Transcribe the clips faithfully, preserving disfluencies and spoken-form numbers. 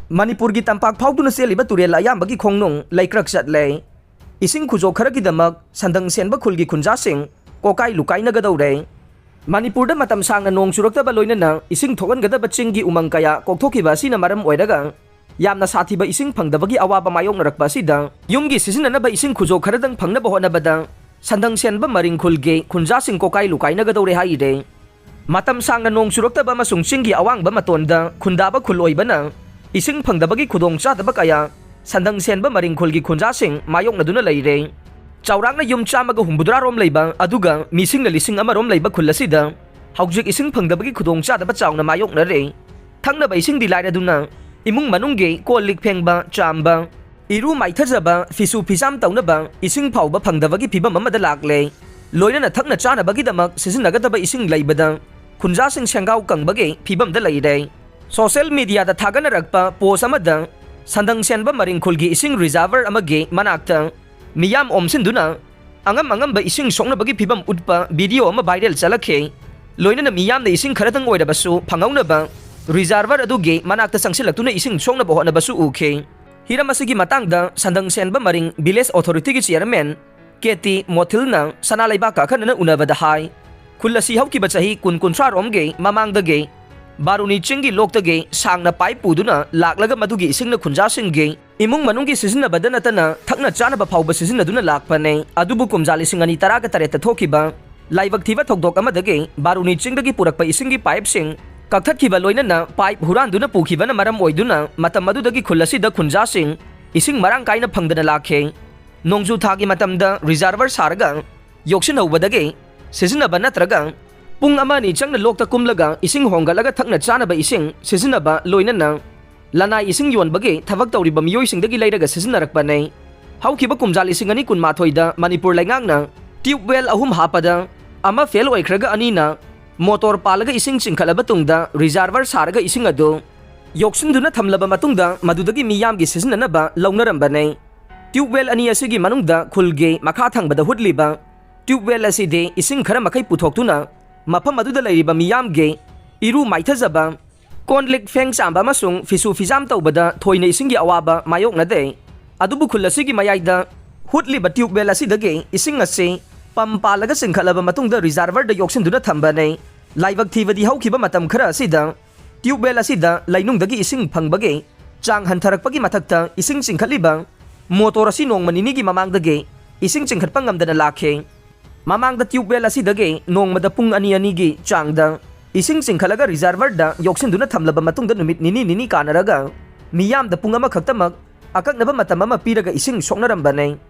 ꯃꯅꯤꯄꯨꯔꯒꯤ ꯇꯝꯄꯥꯛ ꯐꯥꯎꯗꯨꯅ ꯆꯦꯜꯂꯤꯕ ꯇꯨꯔꯦꯜ ꯑꯌꯥꯝꯕꯒꯤ ꯈꯣꯡꯅꯨꯡ ꯂꯩꯀ꯭ꯔꯛ ꯆꯠꯂꯦ꯫ ꯏꯁꯤꯡ ꯈꯨꯖꯣꯛ ꯈꯔꯒꯤꯗꯃꯛ ꯁꯟꯗꯪ ꯁꯦꯟꯕ ꯈꯨꯜꯒꯤ ꯈꯨꯟꯖꯥꯁꯤꯡ ꯀꯣꯀꯥꯏ ꯂꯨꯀꯥꯏꯅꯒꯗꯧꯔꯦ꯫ ꯃꯅꯤꯄꯨꯔꯗ ꯃꯇꯝ ꯁꯥꯡꯅ ꯅꯣꯡ ꯆꯨꯔꯛꯇꯕ ꯂꯣꯏꯅꯅ ꯏꯁꯤꯡ ꯊꯣꯛꯍꯟꯒꯗꯕ ꯆꯤꯡꯒꯤ ꯎꯃꯪ ꯀꯌꯥ ꯀꯣꯛꯊꯣꯛꯈꯤꯕ ꯑꯁꯤꯅ ꯃꯔꯝ ꯑꯣꯏꯔꯒ ꯌꯥꯝꯅ ꯁꯥꯊꯤꯕ ꯏꯁꯤꯡ ꯐꯪꯗꯕꯒꯤ ꯑꯋꯥꯕ ꯃꯥꯌꯣꯛꯅꯔꯛꯄ ꯑꯁꯤꯗ ꯌꯨꯝꯒꯤ ꯁꯤꯖꯤꯟꯅꯅꯕ ꯏꯁꯤꯡ ꯈꯨꯖꯣꯛ ꯈꯔꯗꯪ ꯐꯪꯅꯕ ꯍꯣꯠꯅꯕꯗ ꯁꯟꯗꯪ ꯁꯦꯟꯕ ꯃꯔꯤꯡ ꯈꯨꯜꯒꯤ ꯈꯨꯟꯖꯥꯁꯤꯡ ꯀꯣꯀꯥꯏ ꯂꯨꯀꯥꯏꯅꯒꯗꯧꯔꯦ ꯍꯥꯏꯔꯦ꯫ ꯃꯇꯝ ꯁꯥꯡꯅ ꯅꯣꯡ ꯆꯨꯔꯛꯇꯕ ꯑꯃꯁꯨꯡ ꯆꯤꯡꯒꯤ ꯑꯋꯥꯡꯕ ꯃꯇꯣꯟꯗ ꯈꯨꯟꯗꯥꯕ ꯈꯨꯜ ꯑꯣꯏꯕꯅ ꯏꯁꯤꯡ ꯐꯪꯗꯕꯒꯤ ꯈꯨꯗꯣꯡꯆꯥꯗꯕ ꯀꯌꯥ ꯁꯟꯗꯪ ꯁꯦꯟꯕ ꯃꯔꯤꯡ ꯈꯨꯜꯒꯤ ꯈꯨꯟꯖꯥꯁꯤꯡ ꯃꯥꯌꯣꯛꯅꯗꯨꯅ ꯂꯩꯔꯦ꯫ ꯆꯥꯎꯔꯥꯛꯅ ꯌꯨꯝ ꯆꯥꯝꯃꯒ ꯍꯨꯝꯐꯨꯇꯔꯥ ꯔꯣꯝ ꯂꯩꯕ ꯑꯗꯨꯒ ꯃꯤꯁꯤꯡꯅ ꯂꯤꯁꯤꯡ ꯑꯃ ꯔꯣꯝ ꯂꯩꯕ ꯈꯨꯜ ꯑꯁꯤꯗ ꯍꯧꯖꯤꯛ ꯏꯁꯤꯡ ꯐꯪꯗꯕꯒꯤ ꯈꯨꯗꯣꯡꯆꯥꯗꯕ ꯆꯥꯎꯅ ꯃꯥꯌꯣꯛꯅꯔꯦ꯫ ꯊꯛꯅꯕ ꯏꯁꯤꯡꯗꯤ ꯂꯥꯏꯔꯗꯨꯅ ꯏꯃꯨꯡ ꯃꯅꯨꯡꯒꯤ ꯀꯣꯜ ꯂꯤꯛ ꯐꯦꯡꯕ, ꯆꯥꯝꯕ, ꯏꯔꯨ ꯃꯥꯏꯊꯖꯕ, ꯐꯤꯁꯨ ꯐꯤꯖꯥꯝ ꯇꯧꯅꯕ ꯏꯁꯤꯡ ꯐꯥꯎꯕ ꯐꯪꯗꯕꯒꯤ ꯐꯤꯕꯝ ꯑꯃꯗ ꯂꯥꯛꯂꯦ꯫ ꯂꯣꯏꯅꯅ ꯊꯛꯅ ꯆꯥꯅꯕꯒꯤꯗꯃꯛ ꯁꯤꯖꯤꯟꯅꯒꯗꯕ ꯏꯁꯤꯡ ꯂꯩꯕꯗ ꯈꯨꯟꯖꯥꯁꯤꯡ ꯁꯦꯡꯒꯥꯎ ꯀꯪꯕꯒꯤ ꯐꯤꯕꯝꯗ ꯂꯩꯔꯦ꯫ ꯁꯣꯁꯤꯌꯦꯜ ꯃꯤꯗꯤꯌꯥꯗ ꯊꯥꯒꯠꯅꯔꯛꯄ ꯄꯣꯁ ꯑꯃꯗ ꯁꯟꯗꯪ ꯁꯦꯟꯕ ꯃꯔꯤꯡ ꯈꯨꯜꯒꯤ ꯏꯁꯤꯡ ꯔꯤꯖꯥꯔꯚꯔ ꯑꯃꯒꯤ ꯃꯅꯥꯛꯇ ꯃꯤꯌꯥꯝ ꯑꯣꯝꯁꯤꯟꯗꯨꯅ ꯑꯉꯝ ꯑꯉꯝꯕ ꯏꯁꯤꯡ ꯁꯣꯛꯅꯕꯒꯤ ꯐꯤꯕꯝ ꯎꯠꯄ ꯚꯤꯗꯤꯑꯣ ꯑꯃ ꯚꯥꯏꯔꯦꯜ ꯆꯠꯂꯛꯈꯤ꯫ ꯂꯣꯏꯅꯅ ꯃꯤꯌꯥꯝꯅ ꯏꯁꯤꯡ ꯈꯔꯇꯪ ꯑꯣꯏꯔꯕꯁꯨ ꯐꯪꯍꯧꯅꯕ ꯔꯤꯖꯥꯔꯚꯔ ꯑꯗꯨꯒꯤ ꯃꯅꯥꯛꯇ ꯆꯪꯁꯤꯜꯂꯛꯇꯨꯅ ꯏꯁꯤꯡ ꯁꯣꯛꯅꯕ ꯍꯣꯠꯅꯕꯁꯨ ꯎꯈꯤ꯫ ꯍꯤꯔꯝ ꯑꯁꯤꯒꯤ ꯃꯇꯥꯡꯗ ꯁꯟꯗꯪ ꯁꯦꯟꯕ ꯃꯔꯤꯡ ꯚꯤꯂꯦꯖ ꯑꯣꯊꯣꯔꯤꯇꯤꯒꯤ ꯆꯤꯌꯔꯃꯦꯟ ꯀꯦ ꯇꯤ ꯃꯣꯊꯤꯜꯅ ꯁꯅꯥ ꯂꯩꯕꯥꯛꯀ ꯑꯈꯟꯅꯅ ꯎꯅꯕꯗ ꯍꯥꯏ, ꯈꯨꯜ ꯑꯁꯤ ꯍꯧꯈꯤꯕ ꯆꯍꯤ ꯀꯨꯟ ꯀꯨꯟꯊ꯭ꯔꯥ ꯔꯣꯝꯒꯤ ꯃꯃꯥꯡꯗꯒꯤ ꯕꯥꯔꯨꯅꯤ ꯆꯤꯡꯒꯤ ꯂꯣꯛꯇꯒꯤ ꯁꯥꯡꯅ ꯄꯥꯏꯞ ꯄꯨꯗꯨꯅ ꯂꯥꯛꯂꯒ ꯃꯗꯨꯒꯤ ꯏꯁꯤꯡꯅ ꯈꯨꯟꯖꯥꯁꯤꯡꯒꯤ ꯏꯃꯨꯡ ꯃꯅꯨꯡꯒꯤ ꯁꯤꯖꯤꯟꯅꯕꯗ ꯅꯠꯇꯅ ꯊꯛꯅ ꯆꯥꯅꯕ ꯐꯥꯎꯕ ꯁꯤꯖꯤꯟꯅꯗꯨꯅ ꯂꯥꯛꯄꯅꯤ꯫ ꯑꯗꯨꯕꯨ ꯀꯨꯝꯖꯥ ꯂꯤꯁꯤꯡ ꯑꯅꯤ ꯇꯔꯥꯒ ꯇꯔꯦꯠꯇ ꯊꯣꯛꯈꯤꯕ ꯂꯥꯏꯕꯛ ꯊꯤꯕ ꯊꯧꯗꯣꯛ ꯑꯃꯗꯒꯤ ꯕꯥꯔꯨꯅꯤ ꯆꯤꯡꯗꯒꯤ ꯄꯨꯔꯛꯄ ꯏꯁꯤꯡꯒꯤ ꯄꯥꯏꯞꯁꯤꯡ ꯀꯛꯊꯠꯈꯤꯕ ꯂꯣꯏꯅꯅ ꯄꯥꯏꯞ ꯍꯨꯔꯥꯟꯗꯨꯅ ꯄꯨꯈꯤꯕꯅ ꯃꯔꯝ ꯑꯣꯏꯗꯨꯅ ꯃꯇꯝ ꯑꯗꯨꯗꯒꯤ ꯈꯨꯜ ꯑꯁꯤꯗ ꯈꯨꯟꯖꯥꯁꯤꯡ ꯏꯁꯤꯡ ꯃꯔꯥꯡ ꯀꯥꯏꯅ ꯐꯪꯗꯅ ꯂꯥꯛꯈꯤ꯫ ꯅꯣꯡꯖꯨ ꯊꯥꯒꯤ ꯃꯇꯝꯗ ꯔꯤꯖꯥꯔꯚꯔ ꯁꯥꯔꯒ ꯌꯣꯛꯁꯤꯟꯍꯧꯕꯗꯒꯤ ꯁꯤꯖꯤꯟꯅꯕ ꯅꯠꯇ꯭ꯔꯒ ꯄꯨꯡ ꯑꯃ ꯑꯅꯤ ꯆꯪꯅ ꯂꯣꯛꯇ ꯀꯨꯝꯂꯒ ꯏꯁꯤꯡ ꯍꯣꯡꯒꯠꯂꯒ ꯊꯛꯅ ꯆꯥꯅꯕ ꯏꯁꯤꯡ ꯁꯤꯖꯤꯟꯅꯕ ꯂꯣꯏꯅꯅ ꯂꯅꯥꯏ ꯏꯁꯤꯡ ꯌꯣꯟꯕꯒꯤ ꯊꯕꯛ ꯇꯧꯔꯤꯕ ꯃꯤꯑꯣꯏꯁꯤꯡꯗꯒꯤ ꯂꯩꯔꯒ ꯁꯤꯖꯤꯟꯅꯔꯛꯄꯅꯤ꯫ ꯍꯧꯈꯤꯕ ꯀꯨꯝꯖꯥ ꯂꯤꯁꯤꯡ ꯑꯅꯤ ꯀꯨꯟꯃꯥꯊꯣꯏꯗ ꯃꯅꯤꯄꯨꯔ ꯂꯩꯉꯥꯛꯅ ꯇ꯭ꯌꯨꯕꯋꯦꯜ ꯑꯍꯨꯝ ꯍꯥꯞꯄꯗ ꯑꯃ ꯐꯦꯜ ꯑꯣꯏꯈ꯭ꯔꯒ ꯑꯅꯤꯅ ꯃꯣꯇꯣꯔ ꯄꯥꯜꯂꯒ ꯏꯁꯤꯡ ꯆꯤꯡꯈꯠꯂꯕ ꯇꯨꯡꯗ ꯔꯤꯖꯥꯔꯚꯔ ꯁꯥꯔꯒ ꯏꯁꯤꯡ ꯑꯗꯨ ꯌꯣꯛꯁꯤꯟꯗꯨꯅ ꯊꯝꯂꯕ ꯃꯇꯨꯡꯗ ꯃꯗꯨꯗꯒꯤ ꯃꯤꯌꯥꯝꯒꯤ ꯁꯤꯖꯤꯟꯅꯅꯕ ꯂꯧꯅꯔꯝꯕꯅꯤ꯫ ꯇ꯭ꯌꯨꯕꯋꯦꯜ ꯑꯅꯤ ꯑꯁꯤꯒꯤ ꯃꯅꯨꯡꯗ ꯈꯨꯜꯒꯤ ꯃꯈꯥ ꯊꯪꯕꯗ ꯍꯨꯠꯂꯤꯕ ꯇ꯭ꯌꯨꯕꯋꯦꯜ ꯑꯁꯤꯗꯤ ꯏꯁꯤꯡ ꯈꯔ ꯃꯈꯩ ꯄꯨꯊꯣꯛꯇꯨꯅ ꯃꯐꯝ ꯑꯗꯨꯗ ꯂꯩꯔꯤꯕ ꯃꯤꯌꯥꯝꯒꯤ ꯏꯔꯨ ꯃꯥꯏꯊꯖꯕ, ꯀꯣꯟ ꯂꯤꯛ ꯐꯦꯡ ꯆꯥꯝꯕ ꯑꯃꯁꯨꯡ ꯐꯤꯁꯨ ꯐꯤꯖꯥꯝ ꯇꯧꯕꯗ ꯊꯣꯏꯅ ꯏꯁꯤꯡꯒꯤ ꯑꯋꯥꯕ ꯃꯥꯌꯣꯛꯅꯗꯦ꯫ ꯑꯗꯨꯕꯨ ꯈꯨꯜ ꯑꯁꯤꯒꯤ ꯃꯌꯥꯏꯗ ꯍꯨꯠꯂꯤꯕ ꯇ꯭ꯌꯨꯕꯋꯦꯜ ꯑꯁꯤꯗꯒꯤ ꯏꯁꯤꯡ ꯑꯁꯤ ꯄꯝ ꯄꯥꯜꯂꯒ ꯆꯤꯡꯈꯠꯂꯕ ꯃꯇꯨꯡꯗ ꯔꯤꯖꯥꯔꯚꯔꯗ ꯌꯣꯛꯁꯤꯟꯗꯨꯅ ꯊꯝꯕꯅꯤ꯫ ꯂꯥꯏꯕꯛ ꯊꯤꯕꯗꯤ ꯍꯧꯈꯤꯕ ꯃꯇꯝ ꯈꯔ ꯑꯁꯤꯗ ꯇ꯭ꯌꯨꯕꯋꯦꯜ ꯑꯁꯤꯗ ꯂꯩꯅꯨꯡꯗꯒꯤ ꯏꯁꯤꯡ ꯐꯪꯕꯒꯤ ꯆꯥꯡ ꯍꯟꯊꯔꯛꯄꯒꯤ ꯃꯊꯛꯇ ꯏꯁꯤꯡ ꯆꯤꯡꯈꯠꯂꯤꯕ ꯃꯣꯇꯣꯔ ꯑꯁꯤ ꯅꯣꯡꯃ ꯅꯤꯅꯤꯒꯤ ꯃꯃꯥꯡꯗꯒꯤ ꯏꯁꯤꯡ ꯆꯤꯡꯈꯠꯄ ꯉꯝꯗꯅ ꯂꯥꯛꯈꯤ꯫ ꯃꯃꯥꯡꯗ ꯇ꯭ꯌꯨꯕꯋꯦꯜ ꯑꯁꯤꯗꯒꯤ ꯅꯣꯡꯃꯗ ꯄꯨꯡ ꯑꯅꯤ ꯑꯅꯤꯒꯤ ꯆꯥꯡꯗ ꯏꯁꯤꯡ ꯆꯤꯡꯈꯠꯂꯒ ꯔꯤꯖꯥꯔꯚꯔꯗ ꯌꯣꯛꯁꯤꯟꯗꯨꯅ ꯊꯝꯂꯕ ꯃꯇꯨꯡꯗ ꯅꯨꯃꯤꯠ ꯅꯤꯅꯤ ꯅꯤꯅꯤ ꯀꯥꯟꯅꯔꯒ ꯃꯤꯌꯥꯝꯗ ꯄꯨꯡ ꯑꯃꯈꯛꯇꯃꯛ ꯑꯀꯛꯅꯕ ꯃꯇꯝ ꯑꯃ ꯄꯤꯔꯒ ꯏꯁꯤꯡ ꯁꯣꯛꯅꯔꯝꯕꯅꯤ꯫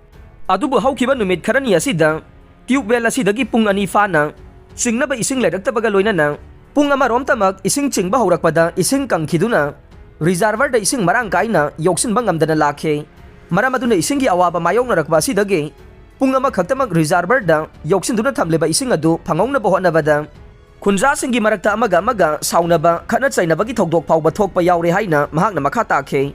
ꯑꯗꯨꯕꯨ ꯍꯧꯈꯤꯕ ꯅꯨꯃꯤꯠ ꯈꯔꯅꯤ ꯑꯁꯤꯗ ꯇ꯭ꯌꯨꯕꯋꯦꯜ ꯑꯁꯤꯗꯒꯤ ꯄꯨꯡ ꯑꯅꯤ ꯐꯥꯅ ꯆꯤꯡꯅꯕ ꯏꯁꯤꯡ ꯂꯩꯔꯛꯇꯕꯒ ꯂꯣꯏꯅꯅ ꯄꯨꯡ ꯑꯃꯔꯣꯝꯇꯃꯛ ꯏꯁꯤꯡ ꯆꯤꯡꯕ ꯍꯧꯔꯛꯄꯗ ꯏꯁꯤꯡ ꯀꯪꯈꯤꯗꯨꯅ ꯔꯤꯖꯥꯔꯚꯔꯗ ꯏꯁꯤꯡ ꯃꯔꯥꯡ ꯀꯥꯏꯅ ꯌꯣꯛꯁꯤꯟꯕ ꯉꯝꯗꯅ ꯂꯥꯛꯈꯤ꯫ ꯃꯔꯝ ꯑꯗꯨꯅ ꯏꯁꯤꯡꯒꯤ ꯑꯋꯥꯕ ꯃꯥꯌꯣꯛꯅꯔꯛꯄ ꯑꯁꯤꯗꯒꯤ ꯄꯨꯡ ꯑꯃꯈꯛꯇꯃꯛ ꯔꯤꯖꯥꯔꯚꯔꯗ ꯌꯣꯛꯁꯤꯟꯗꯨꯅ ꯊꯝꯂꯤꯕ ꯏꯁꯤꯡ ꯑꯗꯨ ꯐꯪꯍꯧꯅꯕ ꯍꯣꯠꯅꯕꯗ ꯈꯨꯟꯖꯥꯁꯤꯡꯒꯤ ꯃꯔꯛꯇ ꯑꯃꯒ ꯑꯃꯒ ꯁꯥꯎꯅꯕ, ꯈꯠꯅ ꯆꯩꯅꯕꯒꯤ ꯊꯧꯗꯣꯛ ꯐꯥꯎꯕ ꯊꯣꯛꯄ ꯌꯥꯎꯔꯦ ꯍꯥꯏꯅ ꯃꯍꯥꯛꯅ ꯃꯈꯥ ꯇꯥꯈꯤ꯫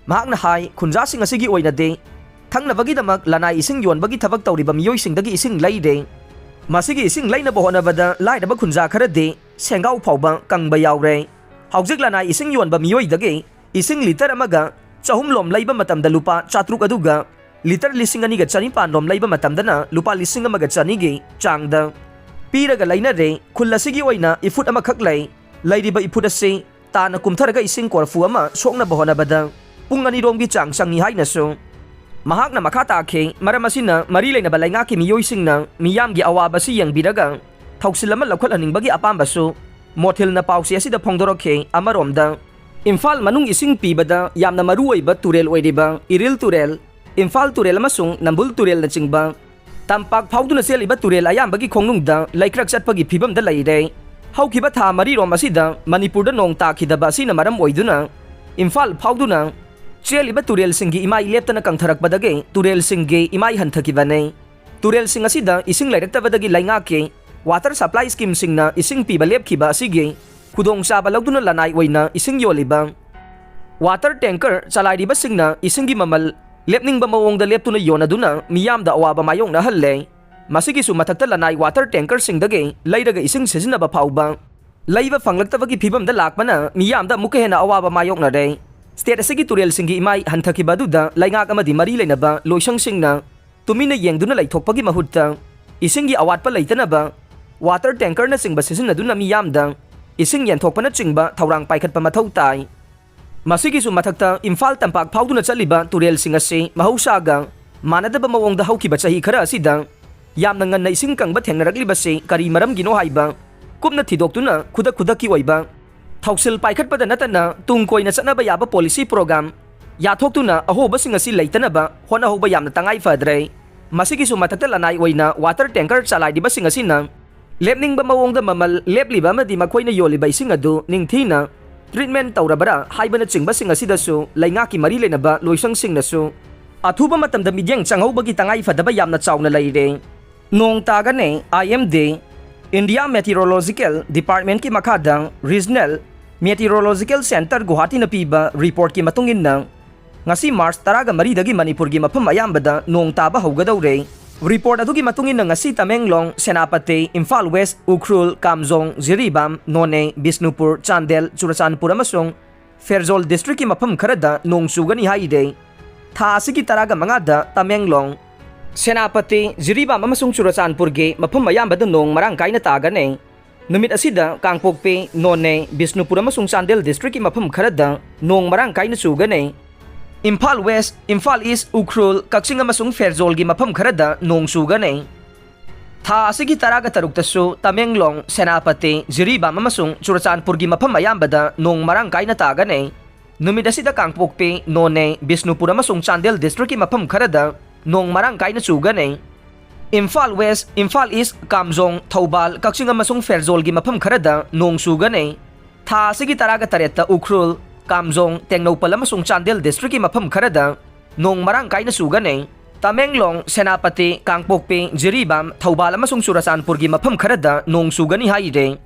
ꯃꯍꯥꯛꯅ ꯍꯥꯏ, ꯈꯨꯟꯖꯥꯁꯤꯡ ꯑꯁꯤꯒꯤ ꯑꯣꯏꯅꯗꯤ ꯊꯛꯅꯕꯒꯤꯗꯃꯛ ꯂꯅꯥꯏ ꯏꯁꯤꯡ ꯌꯣꯟꯕꯒꯤ ꯊꯕꯛ ꯇꯧꯔꯤꯕ ꯃꯤꯑꯣꯏꯁꯤꯡꯗꯒꯤ ꯏꯁꯤꯡ ꯂꯩꯔꯦ꯫ ꯃꯁꯤꯒꯤ ꯏꯁꯤꯡ ꯂꯩꯅꯕ ꯍꯣꯠꯅꯕꯗ ꯂꯥꯏꯔꯕ ꯈꯨꯟꯖꯥ ꯈꯔꯗꯤ ꯁꯦꯡꯒꯥꯎ ꯐꯥꯎꯕ ꯀꯪꯕ ꯌꯥꯎꯔꯦ꯫ ꯍꯧꯖꯤꯛ ꯂꯅꯥꯏ ꯏꯁꯤꯡ ꯌꯣꯟꯕ ꯃꯤꯑꯣꯏꯗꯒꯤ ꯏꯁꯤꯡ ꯂꯤꯇꯔ ꯑꯃꯒ ꯆꯍꯨꯝ ꯂꯣꯝ ꯂꯩꯕ ꯃꯇꯝꯗ ꯂꯨꯄꯥ ꯆꯥꯇ꯭ꯔꯨꯛ ꯑꯗꯨꯒ ꯂꯤꯇꯔ ꯂꯤꯁꯤꯡ ꯑꯅꯤꯒ ꯆꯅꯤꯄꯥꯟ ꯂꯣꯝ ꯂꯩꯕ ꯃꯇꯝꯗꯅ ꯂꯨꯄꯥ ꯂꯤꯁꯤꯡ ꯑꯃꯒ ꯆꯅꯤꯒꯤ ꯆꯥꯡꯗ ꯄꯤꯔꯒ ꯂꯩꯅꯔꯦ꯫ ꯈꯨꯜ ꯑꯁꯤꯒꯤ ꯑꯣꯏꯅ ꯏꯐꯨꯠ ꯑꯃꯈꯛ ꯂꯩ꯫ ꯂꯩꯔꯤꯕ ꯏꯐꯨꯠ ꯑꯁꯤ ꯇꯥꯅ ꯀꯨꯝꯊꯔꯒ ꯏꯁꯤꯡ ꯀꯣꯔꯐꯨ ꯑꯃ ꯁꯣꯛꯅꯕ ꯍꯣꯠꯅꯕꯗ ꯄꯨꯡ ꯑꯅꯤꯔꯣꯝꯒꯤ ꯆꯥꯡ ꯆꯪꯏ ꯍꯥꯏꯅꯁꯨ ꯃꯍꯥꯛꯅ ꯃꯈꯥ ꯇꯥꯈꯤ꯫ ꯃꯔꯝ ꯑꯁꯤꯅ ꯃꯔꯤ ꯂꯩꯅꯕ ꯂꯩꯉꯥꯛꯀꯤ ꯃꯤꯑꯣꯏꯁꯤꯡꯅ ꯃꯤꯌꯥꯝꯒꯤ ꯑꯋꯥꯕ ꯑꯁꯤ ꯌꯦꯡꯕꯤꯔꯒ ꯊꯧꯁꯤꯜ ꯑꯃ ꯂꯧꯈꯠꯍꯟꯅꯤꯡꯕꯒꯤ ꯑꯄꯥꯝꯕꯁꯨ ꯃꯣꯊꯤꯜꯅ ꯄꯥꯎꯆꯦ ꯑꯁꯤꯗ ꯐꯣꯡꯗꯣꯔꯛꯈꯤ꯫ ꯑꯃꯔꯣꯝꯗ ꯏꯝꯐꯥꯜ ꯃꯅꯨꯡ ꯏꯁꯤꯡ ꯄꯤꯕꯗ ꯌꯥꯝꯅ ꯃꯔꯨ ꯑꯣꯏꯕ ꯇꯨꯔꯦꯜ ꯑꯣꯏꯔꯤꯕ ꯏꯔꯤꯜ ꯇꯨꯔꯦꯜ, ꯏꯝꯐꯥꯜ ꯇꯨꯔꯦꯜ ꯑꯃꯁꯨꯡ ꯅꯝꯕꯨꯜ ꯇꯨꯔꯦꯜꯅꯆꯤꯡꯕ ꯇꯝꯄꯥꯛ ꯐꯥꯎꯗꯨꯅ ꯆꯦꯜꯂꯤꯕ ꯇꯨꯔꯦꯜ ꯑꯌꯥꯝꯕꯒꯤ ꯈꯣꯡꯅꯨꯡꯗ ꯂꯩꯀ꯭ꯔꯛ ꯆꯠꯄꯒꯤ ꯐꯤꯕꯝꯗ ꯂꯩꯔꯦ꯫ ꯍꯧꯈꯤꯕ ꯊꯥ ꯃꯔꯤꯔꯣꯝ ꯑꯁꯤꯗ ꯃꯅꯤꯄꯨꯔꯗ ꯅꯣꯡ ꯇꯥꯈꯤꯗꯕ ꯑꯁꯤꯅ ꯃꯔꯝ ꯑꯣꯏꯗꯨꯅ ꯏꯝꯐꯥꯜ ꯐꯥꯎꯗꯨꯅ ꯆꯦꯜꯂꯤꯕ ꯇꯨꯔꯦꯜꯁꯤꯡꯒꯤ ꯏꯃꯥꯏ ꯂꯦꯞꯇꯅ ꯀꯪꯊꯔꯛꯄꯗꯒꯤ ꯇꯨꯔꯦꯜꯁꯤꯡꯒꯤ ꯏꯃꯥꯏ ꯍꯟꯊꯈꯤꯕꯅꯤ꯫ ꯇꯨꯔꯦꯜꯁꯤꯡ ꯑꯁꯤꯗ ꯏꯁꯤꯡ ꯂꯩꯔꯛꯇꯕꯗꯒꯤ ꯂꯩꯉꯥꯛꯀꯤ ꯋꯥꯇꯔ ꯁꯄ꯭ꯂꯥꯏ ꯁ꯭ꯀꯤꯝꯁꯤꯡꯅ ꯏꯁꯤꯡ ꯄꯤꯕ ꯂꯦꯞꯈꯤꯕ ꯑꯁꯤꯒꯤ ꯈꯨꯗꯣꯡꯆꯥꯕ ꯂꯧꯗꯨꯅ ꯂꯅꯥꯏ ꯑꯣꯏꯅ ꯏꯁꯤꯡ ꯌꯣꯜꯂꯤꯕ ꯋꯥꯇꯔ ꯇꯦꯡꯀꯔ ꯆꯂꯥꯏꯔꯤꯕꯁꯤꯡꯅ ꯏꯁꯤꯡꯒꯤ ꯃꯃꯜ ꯂꯦꯞꯅꯤꯡꯕ ꯃꯑꯣꯡꯗ ꯂꯦꯞꯇꯨꯅ ꯌꯣꯟꯅꯗꯨꯅ ꯃꯤꯌꯥꯝꯗ ꯑꯋꯥꯕ ꯃꯥꯌꯣꯛꯅꯍꯜꯂꯦ꯫ ꯃꯁꯤꯒꯤꯁꯨ ꯃꯊꯛꯇ ꯂꯅꯥꯏ ꯋꯥꯇꯔ ꯇꯦꯡꯀꯔꯁꯤꯡꯗꯒꯤ ꯂꯩꯔꯒ ꯏꯁꯤꯡ ꯁꯤꯖꯤꯟꯅꯕ ꯐꯥꯎꯕ ꯂꯩꯕ ꯐꯪꯂꯛꯇꯕꯒꯤ ꯐꯤꯕꯝꯗ ꯂꯥꯛꯄꯅ ꯃꯤꯌꯥꯝꯗ ꯑꯃꯨꯛꯀ ꯍꯦꯟꯅ ꯑꯋꯥꯕ ꯃꯥꯌꯣꯛꯅꯔꯦ꯫ ꯁ꯭ꯇꯦꯠ ꯑꯁꯤꯒꯤ ꯇꯨꯔꯦꯜꯁꯤꯡꯒꯤ ꯏꯃꯥꯏ ꯍꯟꯊꯈꯤꯕ ꯑꯗꯨꯗ ꯂꯩꯉꯥꯛ ꯑꯃꯗꯤ ꯃꯔꯤ ꯂꯩꯅꯕ ꯂꯣꯏꯁꯪꯁꯤꯡꯅ ꯇꯨꯃꯤꯟꯅ ꯌꯦꯡꯗꯨꯅ ꯂꯩꯊꯣꯛꯄꯒꯤ ꯃꯍꯨꯠꯇ ꯏꯁꯤꯡꯒꯤ ꯑꯋꯥꯠꯄ ꯂꯩꯇꯅꯕ ꯋꯥꯇꯔ ꯇꯦꯡꯀꯔꯅꯆꯤꯡꯕ ꯁꯤꯖꯤꯟꯅꯗꯨꯅ ꯃꯤꯌꯥꯝꯗ ꯏꯁꯤꯡ ꯌꯦꯟꯊꯣꯛꯄꯅꯆꯤꯡꯕ ꯊꯧꯔꯥꯡ ꯄꯥꯏꯈꯠꯄ ꯃꯊꯧ ꯇꯥꯏ꯫ ꯃꯁꯤꯒꯤꯁꯨ ꯃꯊꯛꯇ ꯏꯝꯐꯥꯜ ꯇꯝꯄꯥꯛ ꯐꯥꯎꯗꯨꯅ ꯆꯠꯂꯤꯕ ꯇꯨꯔꯦꯜꯁꯤꯡ ꯑꯁꯤ ꯃꯍꯧꯁꯥꯒ ꯃꯥꯟꯅꯗꯕ ꯃꯑꯣꯡꯗ ꯍꯧꯈꯤꯕ ꯆꯍꯤ ꯈꯔ ꯑꯁꯤꯗ ꯌꯥꯝꯅ ꯉꯟꯅ ꯏꯁꯤꯡ ꯀꯪꯕ ꯊꯦꯡꯅꯔꯛꯂꯤꯕꯁꯤ ꯀꯔꯤ ꯃꯔꯝꯒꯤꯅꯣ ꯍꯥꯏꯕ ꯀꯨꯞꯅ ꯊꯤꯗꯣꯛꯇꯨꯅ ꯈꯨꯗꯛ ꯈꯨꯗꯛꯀꯤ ꯑꯣꯏꯕ ꯊꯧꯁꯤꯜ ꯄꯥꯏꯈꯠꯄꯗ ꯅꯠꯇꯅ ꯇꯨꯡ ꯀꯣꯏꯅ ꯆꯠꯅꯕ ꯌꯥꯕ ꯄꯣꯂꯤꯁꯤ ꯄ꯭ꯔꯣꯒ꯭ꯔꯥꯝ ꯌꯥꯊꯣꯛꯇꯨꯅ ꯑꯍꯣꯕꯁꯤꯡ ꯑꯁꯤ ꯂꯩꯇꯅꯕ ꯍꯣꯠꯅꯍꯧꯕ ꯌꯥꯝꯅ ꯇꯉꯥꯏ ꯐꯗ꯭ꯔꯦ꯫ ꯃꯁꯤꯒꯤꯁꯨ ꯃꯊꯛꯇ ꯂꯅꯥꯏ ꯑꯣꯏꯅ ꯋꯥꯇꯔ ꯇꯦꯡꯀꯔ ꯆꯂꯥꯏꯔꯤꯕꯁꯤꯡ ꯑꯁꯤꯅ ꯂꯦꯞꯅꯤꯡꯕ ꯃꯑꯣꯡꯗ ꯃꯃꯜ ꯂꯦꯞꯂꯤꯕ ꯑꯃꯗꯤ ꯃꯈꯣꯏꯅ ꯌꯣꯜꯂꯤꯕ ꯏꯁꯤꯡ ꯑꯗꯨ ꯅꯤꯡꯊꯤꯅ ꯇ꯭ꯔꯤꯠꯃꯦꯟ ꯇꯧꯔꯕ꯭ꯔꯥ ꯍꯥꯏꯕꯅꯆꯤꯡꯕꯁꯤꯡ ꯑꯁꯤꯗꯁꯨ ꯂꯩꯉꯥꯛꯀꯤ ꯃꯔꯤ ꯂꯩꯅꯕ ꯂꯣꯏꯁꯪꯁꯤꯡꯅꯁꯨ ꯑꯊꯨꯕ ꯃꯇꯝꯗ ꯃꯤꯠꯌꯦꯡ ꯆꯪꯍꯧꯕꯒꯤ ꯇꯉꯥꯏ ꯐꯗꯕ ꯌꯥꯝꯅ ꯆꯥꯎꯅ ꯂꯩꯔꯦ꯫ ꯅꯣꯡ ꯇꯥꯒꯅꯤ꯫ ꯑꯥꯏ ꯑꯦꯝ ꯗꯤ, ꯏꯟꯗꯤꯌꯥ ꯃꯦꯇꯤꯑꯣꯔꯣꯂꯣꯖꯤꯀꯦꯜ ꯗꯤꯄꯥꯔꯠꯃꯦꯟꯠꯀꯤ ꯃꯈꯥꯗ ꯔꯤꯖꯅꯦꯜ ꯃꯦꯇꯤꯑꯣꯔꯣꯂꯣꯖꯤꯀꯦꯜ ꯁꯦꯟꯇꯔ ꯒꯨꯋꯥꯍꯥꯇꯤꯅ ꯄꯤꯕ ꯔꯤꯄꯣꯔꯠꯀꯤ ꯃꯇꯨꯡ ꯏꯟꯅ, ꯉꯁꯤ ꯃꯥꯔꯆ ꯇꯔꯥꯒ ꯃꯔꯤꯗꯒꯤ ꯃꯅꯤꯄꯨꯔꯒꯤ ꯃꯐꯝ ꯑꯌꯥꯝꯕꯗ ꯅꯣꯡ ꯇꯥꯕ ꯍꯧꯒꯗꯧꯔꯦ꯫ ꯔꯤꯄꯣꯔꯠ ꯑꯗꯨꯒꯤ ꯃꯇꯨꯡ ꯏꯟꯅ, ꯉꯁꯤ ꯇꯃꯦꯡꯂꯣꯡ, ꯁꯦꯅꯥꯄꯇꯤ, ꯏꯝꯐꯥꯜ ꯋꯦꯁ, ꯎꯈ꯭ꯔꯨꯜ, ꯀꯥꯝꯖꯣꯡ, ꯖꯤꯔꯤꯕꯥꯝ, ꯅꯣꯅꯦ, ꯕꯤꯁꯅꯨꯄꯨꯔ, ꯆꯥꯟꯗꯦꯜ, ꯆꯨꯔꯆꯥꯟꯄꯨꯔ ꯑꯃꯁꯨꯡ ꯐꯦꯔꯖꯣꯜ ꯗꯤꯁꯇ꯭ꯔꯤꯛꯀꯤ ꯃꯐꯝ ꯈꯔꯗ ꯅꯣꯡ ꯆꯨꯒꯅꯤ ꯍꯥꯏꯔꯦ꯫ ꯊꯥ ꯑꯁꯤꯒꯤ ꯇꯔꯥꯒ ꯃꯉꯥꯗ ꯇꯃꯦꯡꯂꯣꯡ, ꯁꯦꯅꯥꯄꯇꯤ, ꯖꯤꯔꯤꯕꯥꯝ ꯑꯃꯁꯨꯡ ꯆꯨꯔꯆꯥꯟꯄꯨꯔꯒꯤ ꯃꯐꯝ ꯑꯌꯥꯝꯕꯗ ꯅꯣꯡ ꯃꯔꯥꯡ ꯀꯥꯏꯅ ꯇꯥꯒꯅꯤ꯫ ꯅꯨꯃꯤꯠ ꯑꯁꯤꯗ ꯀꯥꯡꯄꯣꯛꯄꯤ, ꯅꯣꯅꯦ, ꯕꯤꯁꯅꯨꯄꯨꯔ ꯑꯃꯁꯨꯡ ꯆꯥꯟꯗꯦꯜ ꯗꯤꯁꯇ꯭ꯔꯤꯛꯀꯤ ꯃꯐꯝ ꯈꯔꯗ ꯅꯣꯡ ꯃꯔꯥꯡ ꯀꯥꯏꯅ ꯆꯨꯒꯅꯤ꯫ ꯏꯝꯐꯥꯜ ꯋꯦꯁ, ꯏꯝꯐꯥꯜ ꯏꯁ, ꯎꯈ꯭ꯔꯨꯜ, ꯀꯛꯆꯤꯡ ꯑꯃꯁꯨꯡ ꯐꯦꯔꯖꯣꯜꯒꯤ ꯃꯐꯝ ꯈꯔꯗ ꯅꯣꯡ ꯆꯨꯒꯅꯤ꯫ ꯊꯥ ꯑꯁꯤꯒꯤ ꯇꯔꯥꯒ ꯇꯔꯨꯛꯇꯁꯨ ꯇꯃꯦꯡꯂꯣꯡ, ꯁꯦꯅꯥꯄꯇꯤ, ꯖꯤꯔꯤꯕꯥꯝ ꯑꯃꯁꯨꯡ ꯆꯨꯔꯆꯥꯟꯄꯨꯔꯒꯤ ꯃꯐꯝ ꯑꯌꯥꯝꯕꯗ ꯅꯣꯡ ꯃꯔꯥꯡ ꯀꯥꯏꯅ ꯇꯥꯒꯅꯤ꯫ ꯅꯨꯃꯤꯠ ꯑꯁꯤꯗ ꯀꯥꯡꯄꯣꯛꯄꯤ, ꯅꯣꯅꯦ, ꯕꯤꯁꯅꯨꯄꯨꯔ ꯑꯃꯁꯨꯡ ꯆꯥꯟꯗꯦꯜ ꯗꯤꯁꯇ꯭ꯔꯤꯛꯀꯤ ꯃꯐꯝ ꯈꯔꯗ ꯅꯣꯡ ꯃꯔꯥꯡ ꯀꯥꯏꯅ ꯆꯨꯒꯅꯤ꯫ ꯏꯝꯐꯥꯜ ꯋꯦꯁ, ꯏꯝꯐꯥꯜ ꯏꯁ, ꯀꯥꯝꯖꯣꯡ, ꯊꯧꯕꯥꯜ, ꯀꯛꯆꯤꯡ ꯑꯃꯁꯨꯡ ꯐꯦꯔꯖꯣꯜꯒꯤ ꯃꯐꯝ ꯈꯔꯗ ꯅꯣꯡ ꯆꯨꯒꯅꯤ꯫ ꯊꯥ ꯑꯁꯤꯒꯤ ꯇꯔꯥꯒ ꯇꯔꯦꯠꯇ ꯎꯈ꯭ꯔꯨꯜ, ꯀꯥꯝꯖꯣꯡ, ꯇꯦꯡꯅꯧꯄꯜ ꯑꯃꯁꯨꯡ ꯆꯥꯟꯗꯦꯜ ꯗꯤꯁꯇ꯭ꯔꯤꯛꯀꯤ ꯃꯐꯝ ꯈꯔꯗ ꯅꯣꯡ ꯃꯔꯥꯡ ꯀꯥꯏꯅ ꯆꯨꯒꯅꯤ꯫ ꯇꯃꯦꯡꯂꯣꯡ, ꯁꯦꯅꯥꯄꯇꯤ, ꯀꯥꯡꯄꯣꯛꯄꯤ, ꯖꯤꯔꯤꯕꯥꯝ, ꯊꯧꯕꯥꯜ ꯑꯃꯁꯨꯡ ꯆꯨꯔꯆꯥꯟꯄꯨꯔꯒꯤ ꯃꯐꯝ ꯈꯔꯗ ꯅꯣꯡ ꯆꯨꯒꯅꯤ ꯍꯥꯏꯔꯦ꯫